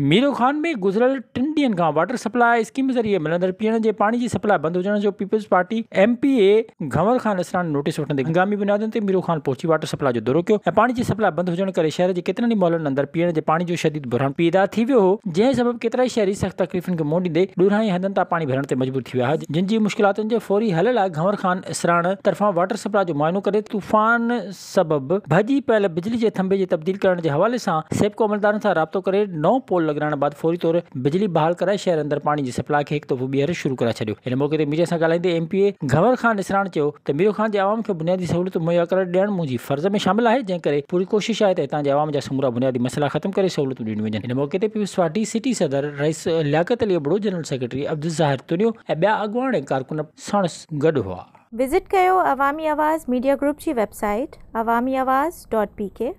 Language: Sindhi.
ميرو خان ۾ گذريل ٽن ڏينهن کان واٽر سپلاء اسڪيم ذريعي ملندڙ پيئڻ جي پاڻي جي سپلاء بند هجڻ جو peoples party M P A Ghanwar Khan Isran notice وٺندي هنگامي بنيادن تي ميرو خان پهچي واٽر سپلاء جو دورو ڪيو ۽ پاڻي جي سپلاء بند هجڻ ڪري شهر جي ڪيترن ئي محلن اندر پيئڻ جي پاڻي جو شديد بحران پيدا ٿي ويو هو جنهن سبب ڪيترائي شهري سخت تڪليفن کي منهن ڏيندي ڏورانهين هنڌن تان پاڻي ڀرڻ تي مجبور ٿي ويا جن جي مشڪلاتن جي فوري حل لاء گهنور خان اسراڻ طرفان واٽر سپلاء جو معائنو ڪري طوفان سبب ڀڄي پيل بجلي جي ٿنڀي جي تبديل ڪرڻ جي حوالي سان سيپڪو عملدارن سان رابطو ڪري نئون پول لڳرائڻ بعد فوري طور بجلي بحال ڪرائي شهر اندر پاڻي جي سپلاء کي هڪ دفعو ٻيهر شروع ڪرائي ڇڏيو. ان موقعي تي ميڊيا سان ڳالهائيندي ايم پي اي گهنور خان اسراڻ چيو ته ميرو خان جي عوام کي بنيادي سهولتون مهيا ڪري ڏيڻ منهنجي فرض ۾ شامل آهي جنهن ڪري پوري ڪوشش آهي ته هتان جي عوام جا سمورا بنيادي مسئلا ختم ڪري سهولتون ڏنيون وڃن. ان موقعي تي پيپلز پارٽي سٽي صدر رئيس لياقت علي ابڙو، جنرل سيڪريٽري عبدالظاهر تنيو ۽ ٻيا اڳواڻ ۽ ڪارڪن ساڻس گڏ هئا. وزٽ ڪيو عوامي آواز ميڊيا گروپ جي web site Awami Awaz dot P K.